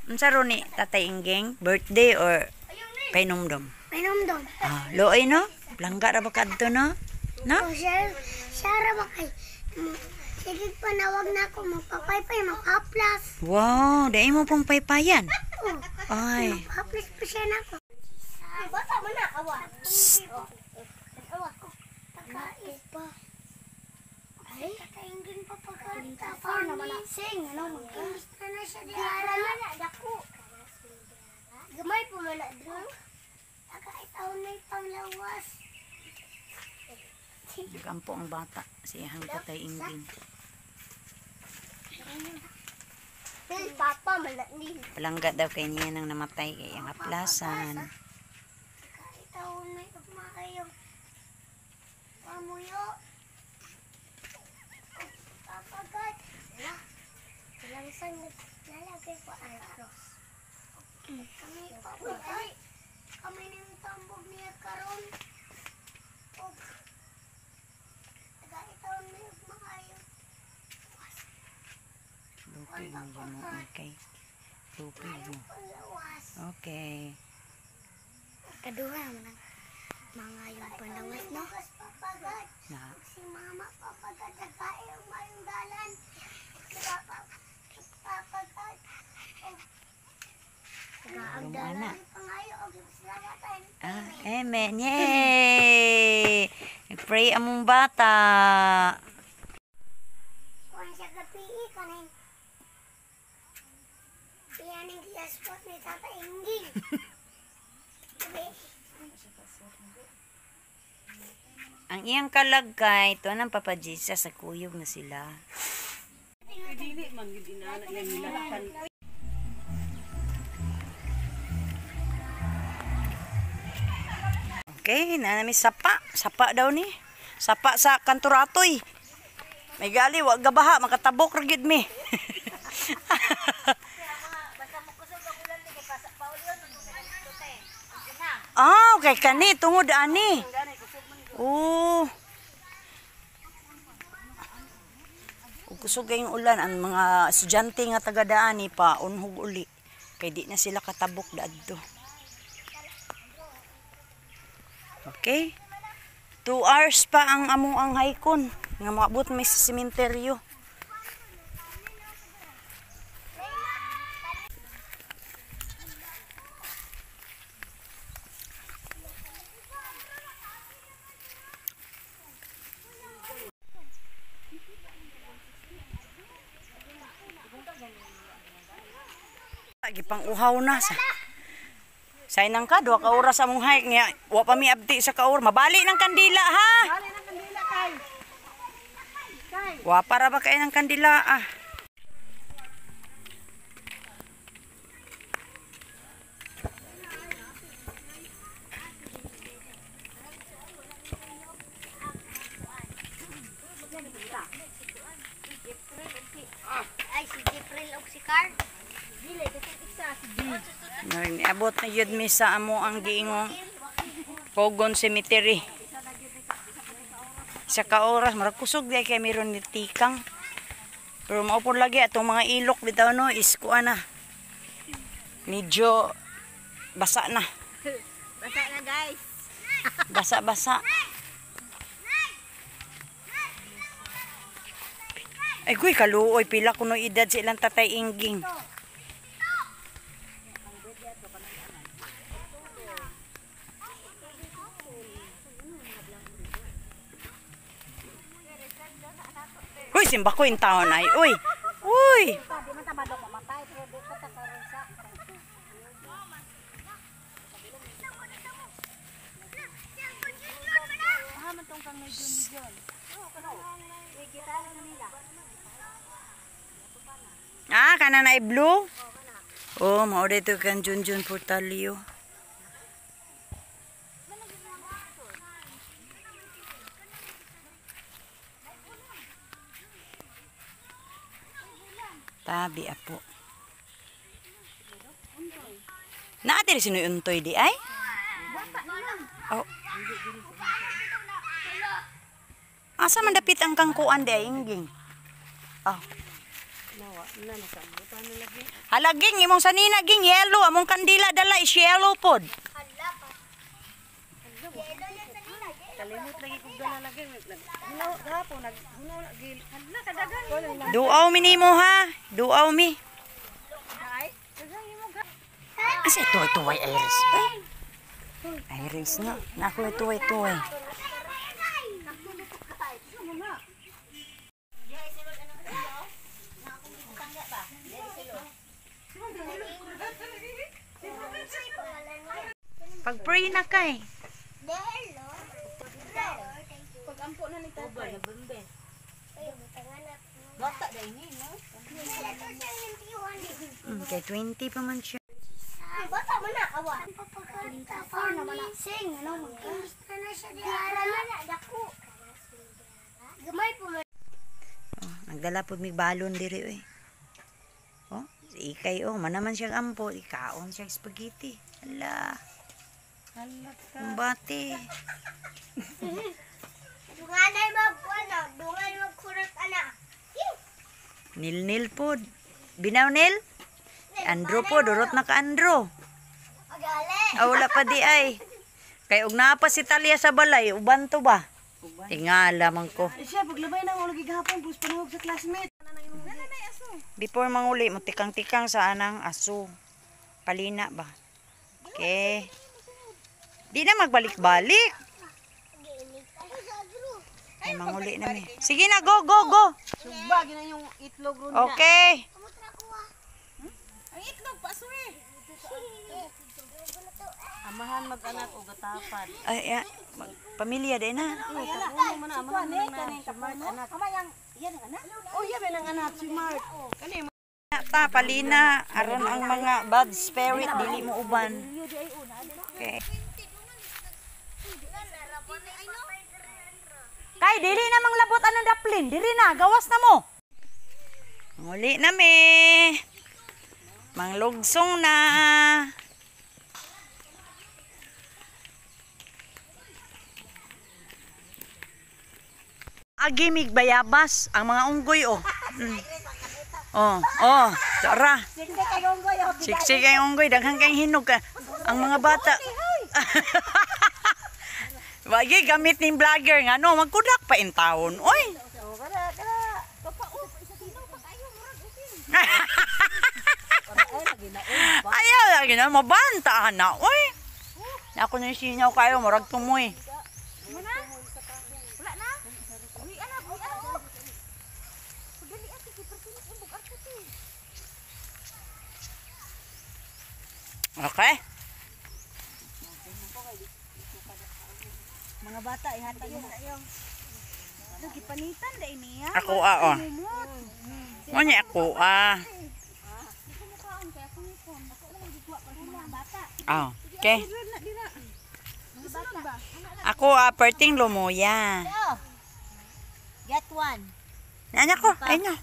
Unsa ro ni Tatay Ingging? Birthday or painumdom? Painumdom. Ah, luoy no? Langga ra ba kadto no? No? O siya, siya ra ba kay sige panawag na ako magpapaypay magpaplas. Wow, dai mo pong paypayan. Oh, Ay, magpaplas pa siya na ako. Bata mo na awa. Awa ko. Tagais pa. Ay, tatainggin pa pagkanta pa naman sing ano mag na na siya di ara na dako. Gamay po man na dro. Tagais taon na panglawas. nagampo ang bata sa iyang Tatay Ingging. Bil papa man na ni. Palangga daw kay niya nang namatay kay iyang aplasan. Kahit taon na maayong pamuyo. Papagat. Wala. Walang saan naglalagay pa ang cross. Kami papagat. Kami nang tambog niya karon. Og kahit taon na maayong Lupig mo mo, okay. Lupig mo. panglawas. Okay. Kaduha naman ang mga yung panlawas, no? Papagat. Na. Si mama papagat nagkain ang mayong dalan. Si papa papagat. Ang anak. Pangayo og salawatan. Ah, amen. Yay! Nag-pray among bata. Kuan siya gabi kaning iyaning giaswat ni Tata Ingging. Gabi. Ang iyang kalagkay, ito ng Papa Jesus, sa kuyog na sila. Okay, na nami sapa. Sapa daw ni. Sapa sa kanturatoy. May gali, wag gabaha, makatabok ra gyud mi. Ah, okay kani tungod ani. Oh. Ug kusog kayong ulan ang mga estudyante nga taga daani pa unhog uli kay di na sila katabok daadto. Okay. 2 hours pa ang among ang haikon nga moabot mi sa sementeryo. Gipang uhaw na sa. Say nang ka duha ka oras among hike niya. Wa pa mi abdi sa kaor. Mabali ng kandila ha. Bali ng kandila kay. Kay. Wa para ba kay ng kandila ah. Ay si Jeffrey og si Carl. Dili kasi isa si G. Niabot na yun mi sa amo ang giingong Pogon Cemetery. Sa ka oras, murag kusog di kay meron ni tikang. Pero mao pod lagi atong mga ilok bitaw no is kuan na. Medyo basa na. Basa na guys. Basa-basa. Ay, kuy, kaluoy. Pila kuno edad sa ilang Tatay Ingging. Uy, simba ko yung taon ay. Uy, uy. Di man ta madok mamatay pero di ko ta karon sa. Ah, man tong kang Junjun. Ah, kana na blue? Oh, mao dito kan Junjun Portalio. Tabi apo. Naa diri sinoy untoy di ay? Oh. Asa man dapit ang kangkuan di ay ingging? Oh. Wa na nasambutan na lagi. Halaging imong sanina ging yellow, among kandila dala is yellow pod. Hala pa. Yellow na sanina. Kalimot lagi kog dala lagi. Hunaw gahapon nag hunaw na gil. Hala kadagan. Duaw mi nimo ha. Duaw mi. Asa tuway-tuway Iris? Ay. Iris na. Nako tuway-tuway. Pag-pray na kay. Hello. Pag-ampo na ni tatay. Ay, matanganap. Bata dai ni no. Kay 20 pa man siya. Bata mo na awa. Sing, ano man ka? Na siya di ara na dako. Gamay po man. Oh, nagdala po mig balon diri oy. Oh, si Ikay oh, manaman siyang ampo, ikaon siya spaghetti. Hala, Hala ka. ang bati. Dunganay mag ano, dungan magkurot ana. Nil-nil pod. Binaw nil? Andro po, durot na ka Andro. Agale. Ah, wala pa di ay. Kay og naa pa si Talia sa balay, uban to ba? Tingala man ko. Siya paglabay na mo lagi gahapon bus panahog sa classmate. Before manguli, mo tikang-tikang sa anang aso. Palina ba? Okay. Di na magbalik-balik. Ay, manguli na mi. Sige na, go, go, go. Sugba gina yung itlog ron. Okay. Ang itlog pa eh. Amahan mag-anak o gatapan. Ay, ay, pamilya din na. Kapuno man na amahan man na si Mark anak. Oh, iya ba nang anak si Mark. Kani Ta, palina, aron ang mga bad spirit, dili mo uban. Okay. Kay, dili na mang labot anang daplin. Dili na, gawas na mo. Muli na mi. Manglugsong na. Agimig bayabas ang mga unggoy oh. Oh, oh, tara. Siksik kay unggoy, daghan kay hinog ka. Ang mga bata. Wagi gamit ning vlogger nga no, magkudak pa in taon. Oy. Ayaw lagi na mabanta na. Oy. Ako na sinyaw kayo murag tumoy. Okay. Mga bata ihatag mo. Gipanitan dai niya. Ako ah oh. Mo niya ako ah. Oh, okay. Ako ah, perting lumuya. Get one. Anak ko, ayun na.